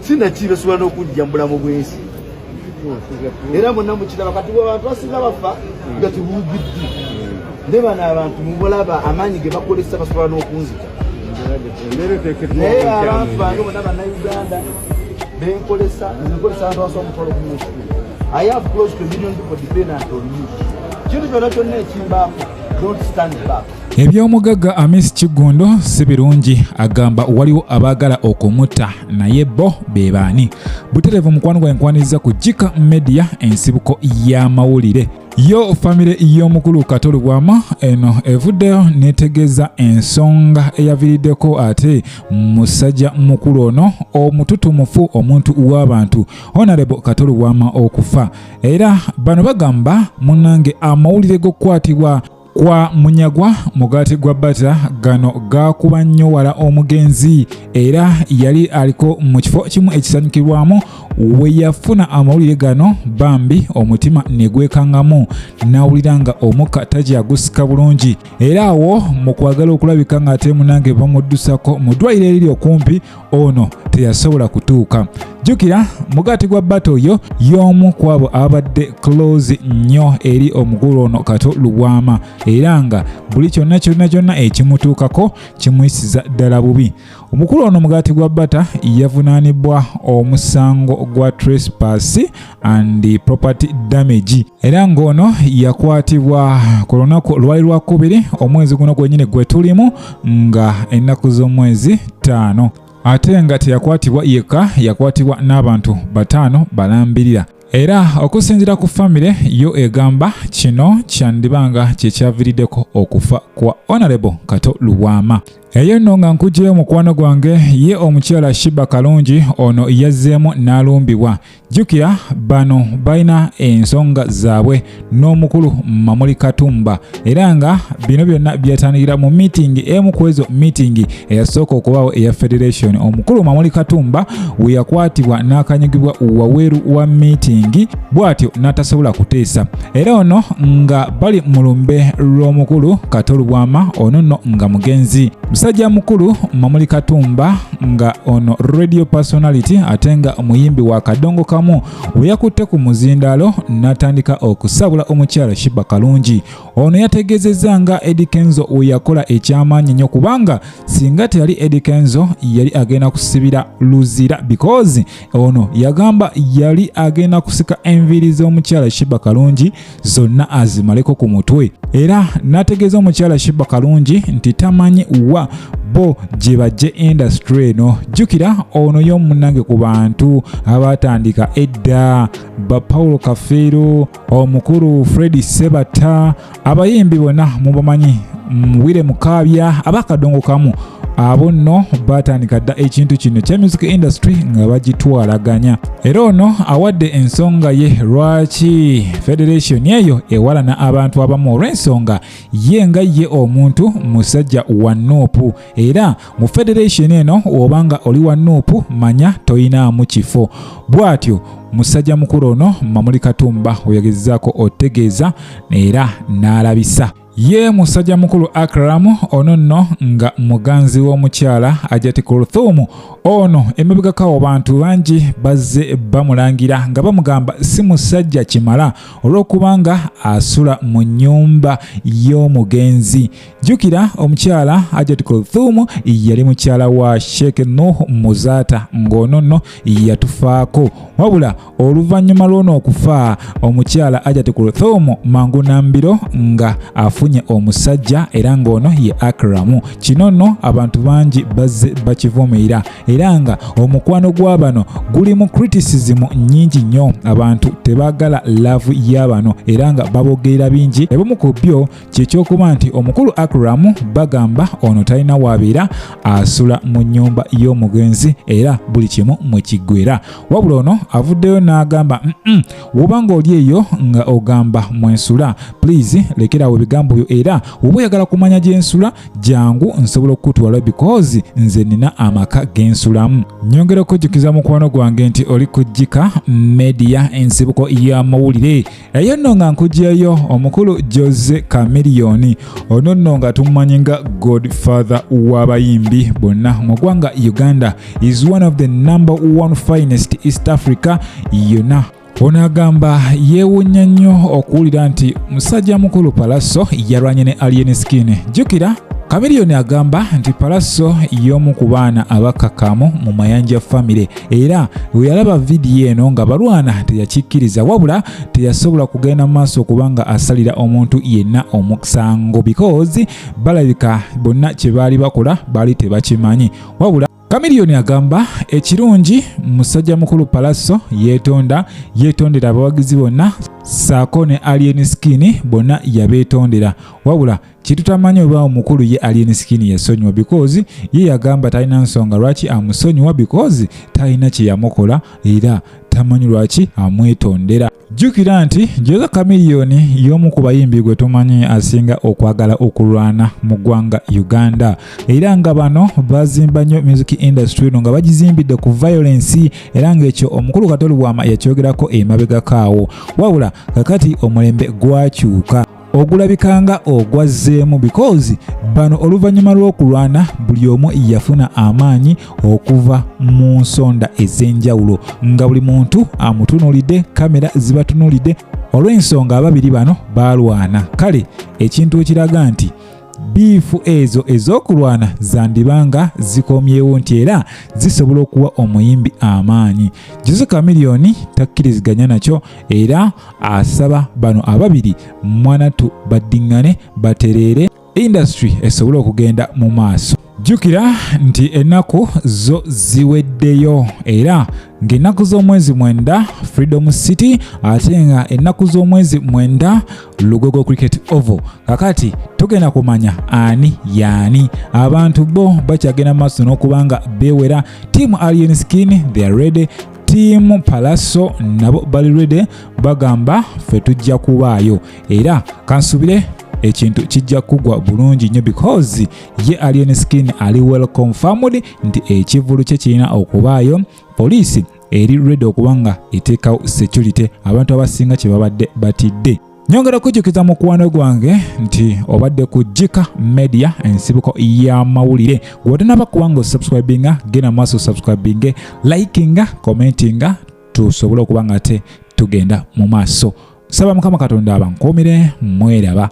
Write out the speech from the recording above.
Sinaki basobola n'okujja mu bulamu bw'ensi, era mwenna mukiraba. Kati abantu basinga bafa nga tebuwugidde, ne bano abantu mubulaba amaanyi ge bakolesa, basobola n'okunzita. Naye abantu bange bonna Bannayuganda benkolesa, nkolesa abantu basobola 110,000. I have close to a million people dependent on me. Kintu kyonna kyonna ekimbaako, don't stand back. Eby'omugagga Amis Kiggundu si birungi. Agamba waliwo abaagala okumutta, naye bo be baani? Butereevu mukwano gwange, nkwaniriza ku Jika Media, ensibuko y'amawulire. Yo famire y'omukulu Kato Lubwama eno evuddeyo n'etegeeza ensonga eyaviiriddeko ate musajja mukulu ono omututumufu, omuntu w'abantu, Honorable Kato Lubwama okufa. Era bano bagamba, munnange, amawulire g'okukwatibwa kwa Munyagwa Mugaati gwa Bata gano gakuba nnyo wala omugenzi. Era yali aliko mu kifo kimu ekisanyukirwamu we yafuna amawulire gano, bambi omutima ne gwekangamu, n'awulira nga omukka takyagusika bulungi. Era awo mu kwagala okulabika ng'ate munange bamuddusako mu ddwaliro eriri okumpi, ono teyasobola kutuuka. Jjukira Mugaati gwa Bata oyo y'omu ku abo abadde close nnyo eri omukulu ono Kato Lubwama, era nga buli kyonna kyonna kyonna ekimutuukako kimuyisiza ddala bubi. Omukulu ono Mugaati gwa Bata yavunaanibwa omusango gwa trespass and property damage, era ng'ono yakwatibwa ku lunaku lwali lwakubiri omwezi guno gwennyini gwe tulimu, nga ennaku z'omwezi 5. Ate nga teyakwatibwa yekka, yakwatibwa n'abantu bataano balambirira. Era okusinziira ku famire yo, egamba kino kyandibanga kye kyaviiriddeko okufa kwa Honorable Kato Lubwama. Eyo nno nga nkugyeyo, mukwano gwange, ye omukyala Sheebah Kalungi ono yazzeemu n'alumbibwa. Jjukira bano balina ensonga zaabwe n'omukulu Mamuli Katumba, era nga bino byonna byatandikira mu meeting emu ku ezo meeting eyasooka okubaawo eya federation, omukulu Mamuli Katumba we yakwatibwa n'akanyugibwa waweeru wa meeting, bw'atyo n'atasobola kuteesa. Era ono nga bali mu lumbe lw'omukulu Kato Lubwama, ono nno nga mugenzi musajja mukulu Mamuli Katumba, nga ono radio personality ate nga muyimbi wa kadongo kamu, we yakutte ku muzindaalo n'atandika okusabula omukyala Sheebah Kalungi. Ono yategeezezza nga Eddy Kenzo we yakola ekyamaanyi nnyo, kubanga singa teyali Eddy Kenzo yali agenda kusibira luzira, because ono yagamba yali agenda kusika enviiri z'omukyala Sheebah Kalungi zonna azimaleko ku mutwe. Era n'ategeeza omukyala Sheebah Kalungi nti tamanyi wa bo gye bajje industry eno. Jjukira ono y'omunnange ku bantu abaatandika edda, ba Paulo Kafeero, omukulu Fred Sebata, abayimbi bonna mubamanyi, Wire Mukaabya, abakadongo kamu, abo nno baatandika dda ekintu kino kya music industry nga bagitwalaganya. Era ono awadde ensonga ye lwaki federation eyo ewalana abantu abamu, olw'ensonga ye nga ye omuntu musajja wa NUP, era mu federation eno obanga oli wa NUP manya toyinaamu kifo. Bw'atyo musajja mukulu ono Mamuli Katumba weyagezezaako otegeeza era n'alabisa. Ye musajja mukulu Akram ono nno nga muganzi w'omukyala Hajati Kulthum, ono emabegako bantu bangi bazze bamulangira nga bamugamba si musajja kimala olw'okubanga asula mu nnyumba y'omugenzi. Jjukira omukyala Hajati Kulthum yali mukyala wa Sheikh Nuh Muzaata, ng'ono nno yatufaako. Wabula oluvannyuma lw'ono okufa, omukyala Hajati Kulthum mangu nambiro nga afunye omusajja, era ng'ono ye Akramu. Kino nno abantu bangi bazze bakivumirira, era nga omukwano gwa bano guli mu criticism nnyingi nnyo. Abantu tebaagala love y'abano era nga babogerera bingi. Ebimu ku byo kyekyokuba nti omukulu Akramu bagamba ono talina wabeera, asula mu nnyumba y'omugenzi, era buli kimu mwekiggwera. Wabula ono avuddeyo n'agamba, "Woba ng'oli eyo nga ogamba mwensula, please lekerawo ebigambo." ebigambo byo, era oba oyagala kumanya gye nsula jangu nsobola okukutwala because nze nina amaka gensulamu. Nyongera okujjukiza mukwano gwange nti oli ku Jika Media, ensibuko y'amawulire. Eyo nno nga nkugyeyo omukulu Jose Chameleone, ono nno nga tumumanyi nga godfather w'abayimbi bonna mu ggwanga Uganda, is one of the number one finest East Africa yonna. Ono agamba yeewuunya nnyo okuwulira nti musajja mukulu Pallaso yalwanye ne Alien Skin. Jjukira Chameleone agamba nti Pallaso y'omu ku baana abakakamu mu Mayanja family, era bwe yalaba vidiyo eno nga balwana teyakikkiriza, wabula teyasobola kugenda mu maaso kubanga asalira omuntu yenna omusango because balabika bonna kye baali bakola baali tebakimanyi. Wabula Chameleone agamba ekirungi musajja mukulu Pallaso yeetonda, yeetondera abawagizi bonna ssaako ne Alien Skin bonna yabeetondera. Wabula kitutamanyi oba omukulu ye Alien Skin yasonyiwa, because ye yagamba talina nsonga lwaki amusonyiwa because talina kye yamukola era tamanyi lwaki amwetondera. Jjukira nti Jose Chameleone y'omu ku bayimbi gwe tumanyi asinga okwagala okulwana mu ggwanga Uganda, era nga bano bazimba nnyo music industry eno nga bagizimbidde ku violence, era ng'ekyo omukulu Kato Lubwama yakyogerako emabegako awo. Wabula kakati omulembe gwakyuka ogulabika nga ogwazzeemu because bano oluvannyuma lw'okulwana buli omu yafuna amaanyi okuva mu nsonda ez'enjawulo, nga buli muntu amutunuulidde, kamera zibatunuulidde olw'ensonga ababiri bano baalwana. Kale ekintu ekiraga nti beef ezo ez'okulwana zandibanga zikomyewo nti era zisobola okuwa omuyimbi amaanyi. Jose Chameleone takkiriziganya nakyo era asaba bano ababiri mwanatu baddiŋŋane batereere, industry esobole okugenda mu maaso. Jjukira nti ennaku zo ziweddeyo, era ng'ennaku z'omwezi 9 Freedom City, ate nga ennaku z'omwezi 9 Lugogo Cricket Oval. Kakati tugenda kumanya ani yaani. Abantu bo bakyagenda maaso n'okuba nga beewera. Team Alien Skin, they are ready. Team Pallaso nabo bali ready, bagamba ffe tujja kubaayo, era kansubire ekintu kijja kugwa bulungi nnyo because ye Alien Skin ali well confirmed nti ekivvulu kye kirina okubaayo. Poliisi eri ready okuba nga eteekawo security, abantu abasinga kye babadde batidde. Nyongera okujjukiza mukwano gwange nti obadde ku Jika Media, ensibuko y'amawulire. Gweotanaba kuba nga osubscribinga, genda maaso osubscribinge, likinga, commentinga, tusobole okuba nga ate tugenda mu maaso. Saba Mukama Katonda abankuumire. Mweraba.